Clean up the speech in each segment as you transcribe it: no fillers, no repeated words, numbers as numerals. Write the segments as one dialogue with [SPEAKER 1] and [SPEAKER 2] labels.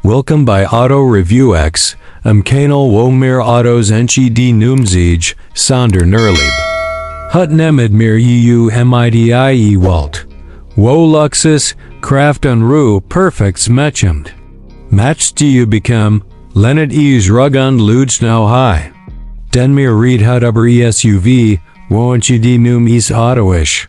[SPEAKER 1] Welcome by AutoReviewX, Kanal wo meer auto's die nume sonder nerlieb. Hut nemed meer midie walt. Wo Luxus, Kraft en Ruhe perfects matchend. Matched you become, lennet rugund luds nou high. Den meer reed hut über SUV, wo die nume auto isch.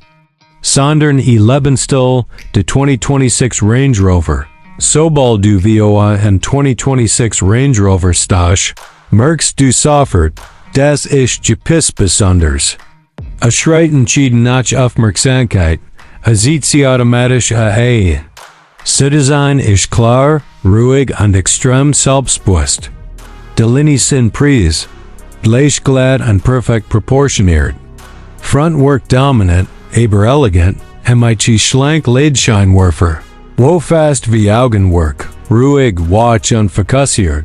[SPEAKER 1] Sondern Lebenstil, de 2026 Range Rover. Sobald du VOA en 2026 Range Rover Stadt, merkst du sofort, das ist gepiss besonders. Schreiten cheeden nach Aufmerksamkeit, sieht sie automatisch a. Design ist klar, ruhig und extrem selbstbewusst. De Linie sind prise, gleich glatt und perfekt proportioniert. Frontwork dominant, aber elegant, mit schlank Leitscheinwerfer. Wo fast wie Augenwerk, ruhig, watch und fokussiert.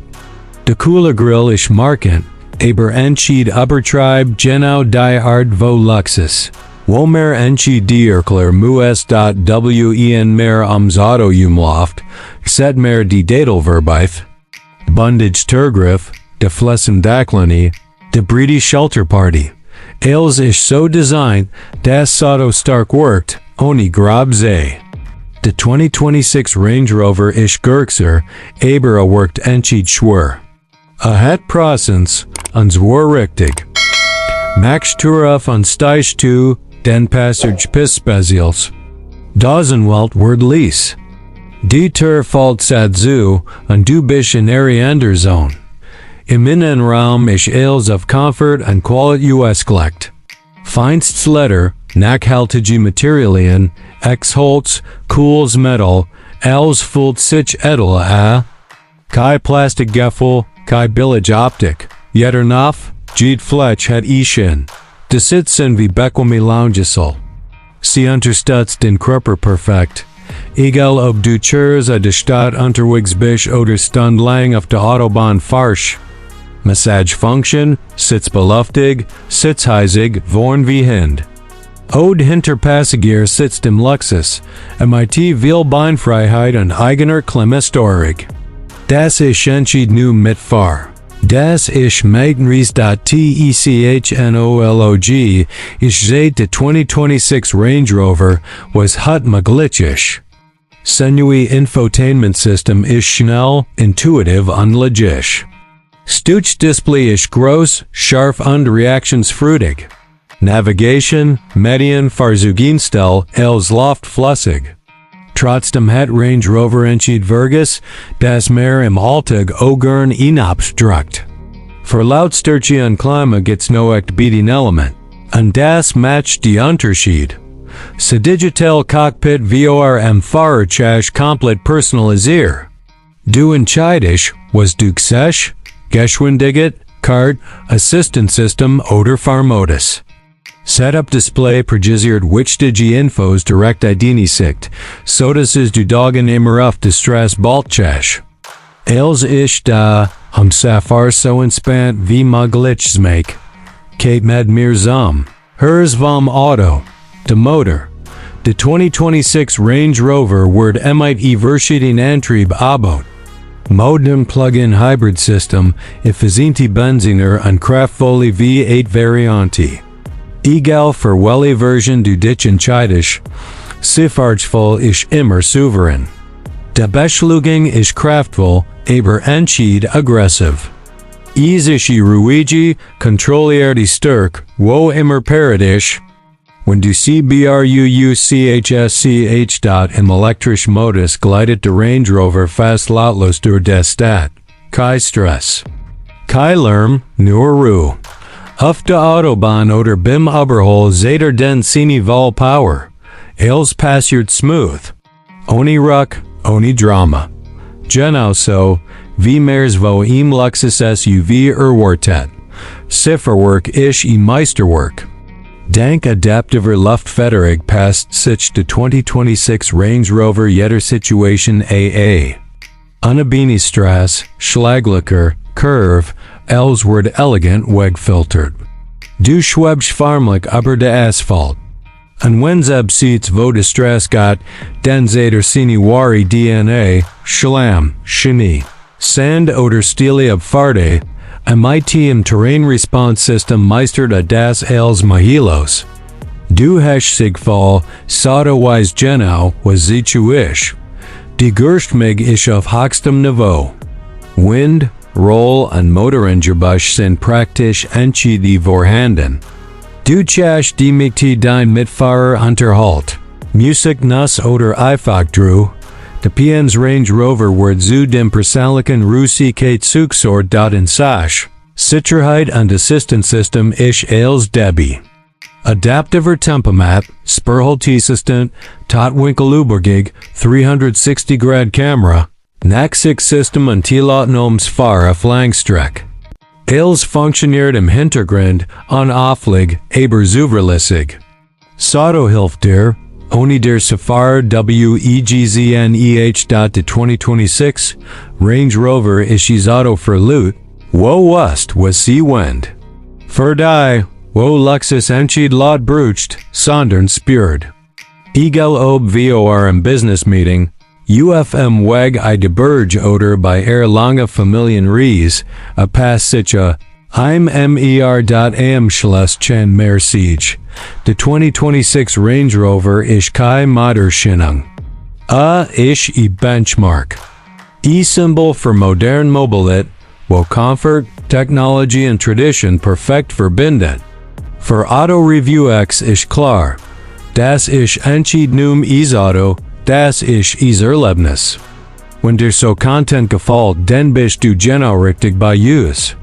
[SPEAKER 1] De Grill ist markant, aber übertrieb genau die Art wo Luxus. Wo mehr die Erklär wen mehr Auto umläuft, set mehr die Dadelverbreif. Bondage Turgriff, de Flessendaklinie, de Bredy Shelter Party. Als ist so designt, das Auto stark workt, ohne Grabsee. De 2026 Range Rover isch Gurkser, aber workt schwer. Het Procents, uns war richtig. Max Turaf und Steich 2, den Passage Piss Specials. Dozenwelt word lease. Die Falt Sadzu, und du bist in Ariander Zone. Im Innenraum isch Ales of Komfort und Quality US gelegt. Feinsts Letter, nachhaltige Materialien, Holz, Cools Metal, als Fult sich edel a. Kai Plastic Geffel, Kai Billige Optik. Jetter Naf, Jeet Fletch het isch. De sitzen wie bequeme Loungesel. Sie unterstützt den Körper perfekt. Egal ob du churs a de Stadt unterwegs bist oder stund lang auf der Autobahn farsch. Massage Function, sitzbeluftig, sitzheisig, vorn wie Hind. Ode Hinterpassagier sitzt im Luxus, mit viel Beinfreiheit und eigener Klemmestorik. Das ist nume mitfahr. Das ist Technolog, ich seit de 2026 Range Rover was hut maglitchisch. Senui Infotainment System ist schnell, intuitiv und logisch. Stutch Display ist groß, scharf und reaktionsfreudig. Navigation, Median Fahrzeugenstel, als Loft flussig. Trotzdem het Range Rover Vergus, das mehr im Alltag ogern inabstrukt. Für Lautstärke und Klima gibt's no echt beating Element. Und das matcht die Unterschied. Se Digital Cockpit VOR Fahrerchash komplett personalisier. Du entscheidest, was du gsehsch, Geschwindigkeit, Kart, Assistance System oder Fahrmodus. Setup Display präzisiert wichtige Infos direkt identisiert, sodass es du dagen immer auf de Straße baltschach. Als ich da, safar so entspannt wie möglich make. Kate med mir zum. Hers vom Auto. De Motor. De 2026 Range Rover wird mit verschiedenen Antrieb abot. Modern Plug-in Hybrid System, efficiente Benziner und kraftvolle V8 Variante. Egal für welche Version du dich entscheidest, Sifahrtsvoll ist immer souverän. Die Beschleunigung ist kraftvoll, aber aggressiv. Easy ruhig, kontrollierte stark, wo immer paradisch. Wenn du CBRUUCHSCH im elektrischen Modus gleitet der Range Rover fast lautlos durch die Stadt. Kein Stress. Kein Lärm, nur Ruhe. Auf der Autobahn oder beim Überhol seht den Vol Power. Als passiert smooth. Ohne Ruck, ohne Drama. Genau so, wie mehrs wo im Luxus-SUV erwartet. Zifferwerk ist Meisterwerk. Dank adaptiver Luftfederung passt sich de 2026 Range Rover jeder Situation AA. Unabhängig Straße, Schlaglicher, Curve, als wird elegant wegfiltert. Du schwebst förmlich über de Asphalt. Und wenn Seits wo Distress got, den Zader Sini Wari DNA, Schlam, Shini, Sand oder Stili Abfarte, MIT im Terrain Response System meistert das als Mahilos. Du hast Sigfall, Sada wise Genau, was isch. Die Gerstmig isch auf höchstem Niveau. Wind, Roll und Motorengebusch sind praktisch entschieden vorhanden. Du chasch die mit dein Mitfahrer unterhalt. Musik nuss oder einfach dru. De PN's Range Rover wird zu dem persönlichen Ruhigkeit Zugsort in Sasch. Sicherheit und Assistenzsystem isch als Debbie. Adaptiver Tempomat, Spurhalteassistent, Totwinkelübergig, 360-grad Kamera, Nachtsicht-System und Tilotnoms Fahrer Flangstreck. Als funktioniert im Hintergrund, on-offlig, aber zuverlässig. Sado hilft dir, ohne der Safari WEGZNEH. De 2026, Range Rover ist Auto für Loot, wo wust was sie wend. Für die, wo Luxus entschied laut brucht, sondern spürt. Egal ob vor im Business Meeting, UFM weg I de Burge oder bei lange Familien Ries, a pass sicha, im mer.am Schluss Chen mehr Siege. De 2026 Range Rover isch kai Moderschinung. Isch Benchmark. Symbol für modern Mobilität, wo Komfort, Technologie und Tradition perfekt verbindet. Für AutoReviewX isch klar. Das isch entschied Auto, das isch Erlebnis. Wenn dir so Content gefällt, dann bist du genau richtig bei uns.